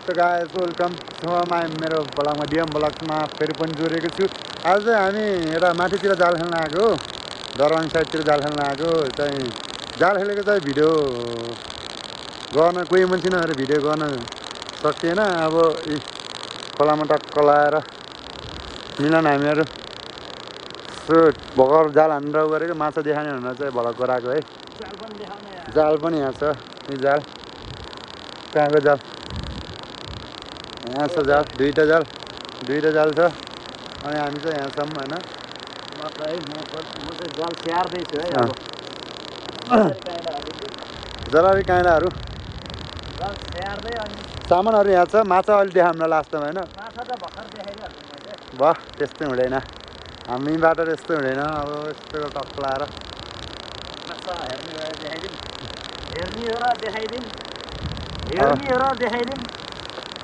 त guys welcome मेरो ब्लगमा DM ब्लग्समा फेरि पनि जोडेको छु। आज चाहिँ हामी एउटा माथितिर जाल खेल्न आएको हो, दरवाङ साइडतिर जाल खेल्न आएको चाहिँ जाल खेलेको चाहिँ भिडियो गर्न कोही मान्छे नभएर भिडियो गर्न सकिएन। अब खोलामा टक्क लाएर मिलन हामीहरू भर्खर जाल हानेर गरेको माछा देखाउने भनेर चाहिँ भलक गराएको है। जाल पनि यहाँ छ, यो जाल कहाँको जाल, यहाँ छ जाल, दुईटा जाल छ अनि हामी चाहिँ यहाँ छौँ होइन। जरारी काँडाहरू सामानहरू यहाँ छ। माछा अहिले देखाउन लास्टमा होइन, वाह त्यस्तै हुँदैन हामीबाट, त्यस्तै हुँदैन। अब यस्तो टक्क लाएर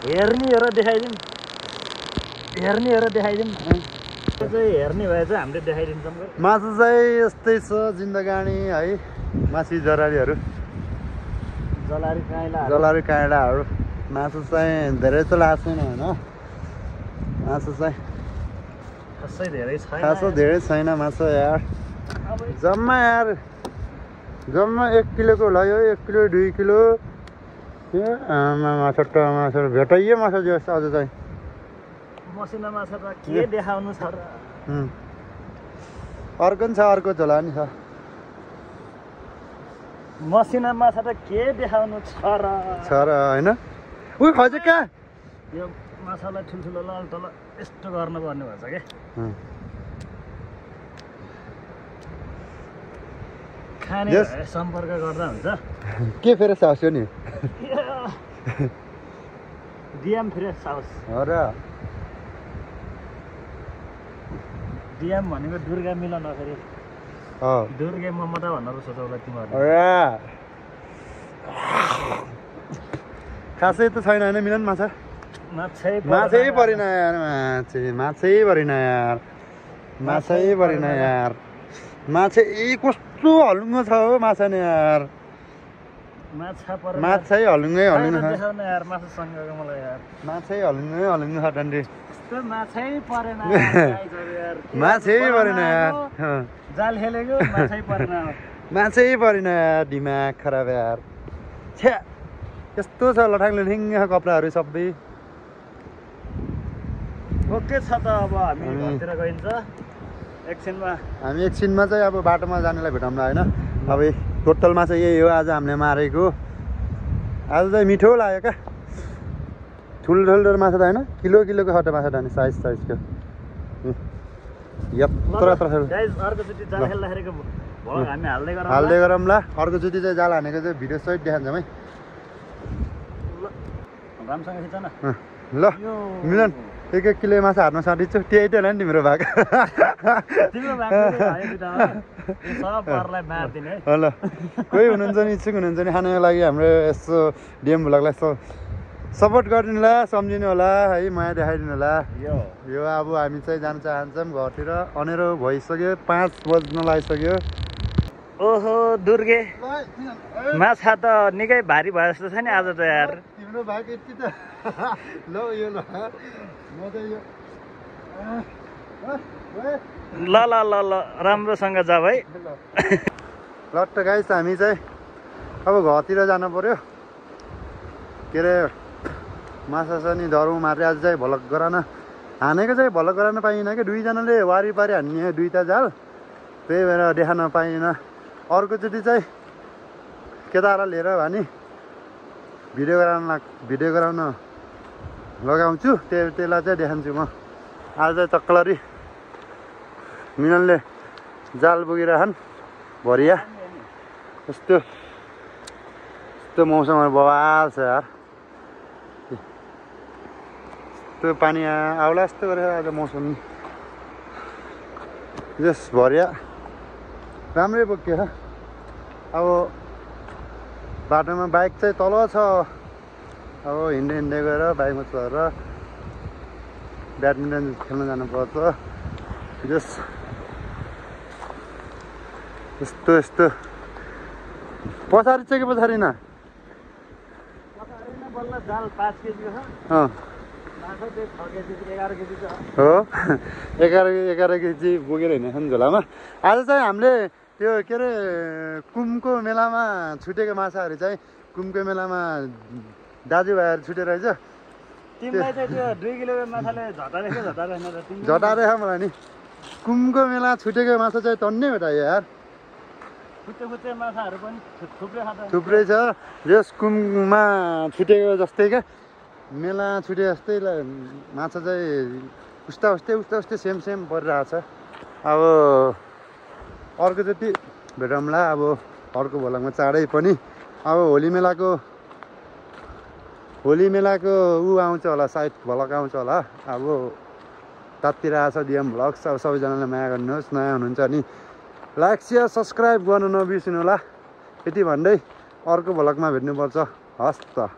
हेर्ने भए चाहिँ हामीले देखाइदिन्छौँ। माछा चाहिँ यस्तै छ जिन्दगानी है। माछी जरारीहरू, जलारी काँडाहरू। मासु चाहिँ धेरै त लाग्छ छैन होइन, मासु चाहिँ खासै धेरै छैन माछा यार। जम्मा 1 किलोको होला यो, 1 किलो 2 किलो माछा भेटाइयो माछा जस्तो। अझ चाहिँ मसिना माछा त के देखाउनु छ र, अर्को नि छ, अर्को झोला नि छ। मसिना माछा त के देखाउनु छ र होइन। उयो खजे कहाँ, यो माछालाई ठुल्ठुलो लाल तल यस्तो गर्नुपर्ने भन्छ क्या। खाने सम्पर्क गर्दा हुन्छ के फेरि सास्यो नि डिएम फ्रेस हाउस हो र। डिएम भनेको दुर्गा मिलन हो फेरि, दुर्गे ममता भनेर सोचौला तिमीहरू। खासै त छैन होइन मिलन माछा, माछै परेन यार, माछै परेन यार, माछै कस्तो हलुङ्गो छ हो माछा नि यार। माछै हलुङ्गै छ, माछै हलुङ्गै छ डन्डी, माछै परेन यार। जाल खेलेको माछै परेन यार, दिमाग खराब यार। छ्या यस्तो छ लठाङ लठिङ कपडाहरू सबै। ओके छ त अब हामी घरतिर गइन्छ एकछिनमा। हामी एकछिनमा चाहिँ अब बाटोमा जानेलाई भेटौँला होइन। अब टोटलमा चाहिँ यही हो आज हामीले मारेको। आज चाहिँ मिठो लाग्यो क्या, ठुल्ठुलो माछा त होइन, किलोको खट्टा माछा त साइजको यत्रो हाल्दै गरौँला। अर्कोचोटि चाहिँ जाल हानेको चाहिँ भिडियो सहित देखाउँछौँ है। ल मिलन 1 किलो माछा हार्न साटिन्छु, त्यही त होला नि तिम्रो भाग। ल कोही हुनुहुन्छ नि, इच्छुक हुनुहुन्छ नि खानको लागि हाम्रो यसो डिएम भ्लगलाई सपोर्ट गरिदिनु होला, सम्झिनु होला है, माया देखाइदिनु होला। यो अब हामी चाहिँ जान चाहन्छौँ घरतिर। अनेरो भइसक्यो, 5 बज्न लागिसक्यो। ओहो दुर्गे माछा त निकै भारी भयो जस्तो छ नि आज त यार। तिम्रो भाग यति त ल यो ल म चाहिँ यो ल राम्रोसँग जाऊ है। लट्ट गाइस हामी चाहिँ अब घरतिर जानु पर्यो। के अरे माछा छ नि धरौँ मार्दै आज चाहिँ भलक गरान हानेको चाहिँ भलक गराउन पाइएन कि, 2जनाले वारिपारि हान्ने 2टा जाल, त्यही भएर देखाउन पाइएन। अर्कोचोटि चाहिँ केदारा लिएर भने भिडियो गराउन लगाउँछु, त्यसलाई चाहिँ देखाउँछु म। आज चाहिँ चक्कलरी मिलनले जाल बोकिरहन् भरिया। यस्तो मौसमहरू बवाल छ यार, यस्तो पानी आउला यस्तो गरेर आज मौसम जस भरिया राम्रै बोकियो। अब बाटोमा बाइक चाहिँ तल छ, अब हिँड्दै गएर बाइकमा चढेर ब्याडमिन्टन खेल्न जानुपर्छ। जस यस्तो पछाडि चाहिँ कि पछाडि न बल्ल जाल 5 केजीको छ अँ माछा चाहिँ 6 केजी 11 केजी छ हो 11 केजी बोकेर हिँडेको नि झोलामा आज चाहिँ हामीले त्यो के अरे कुमको मेलामा छुटेको माछाहरू चाहिँ कुमको मेलामा दाजुभाइहरू छुटेर रहेछ तिमीलाई चाहिँ त्यो 2 किलोको माछाले झटारे के झटारे हैन र तिमी झटारे मलाई नि कुमको मेला छुटेको माछा चाहिँ टन्नै हो त यार खुट्टे माछाहरू पनि थुप्रै छ त थुप्रै छ यस कुममा छुटेको जस्तै क्या मेला छुटे जस्तै माछा चाहिँ उस्तै सेम परिरहेको छ अब अर्कोचोटि भेटौँला अब अर्को भोलङमा चाँडै पनि अब होली मेलाको ऊ आउँछ होला सायद भ्लग आउँछ होला अब तात्तिर आएको छ डिएम भ्लग्स अब सबैजनाले माया गर्नुहोस् नयाँ हुनुहुन्छ नि लाइक सेयर सब्सक्राइब गर्नु नबिर्सिनु होला यति भन्दै अर्को भ्लगमा भेट्नुपर्छ हस् त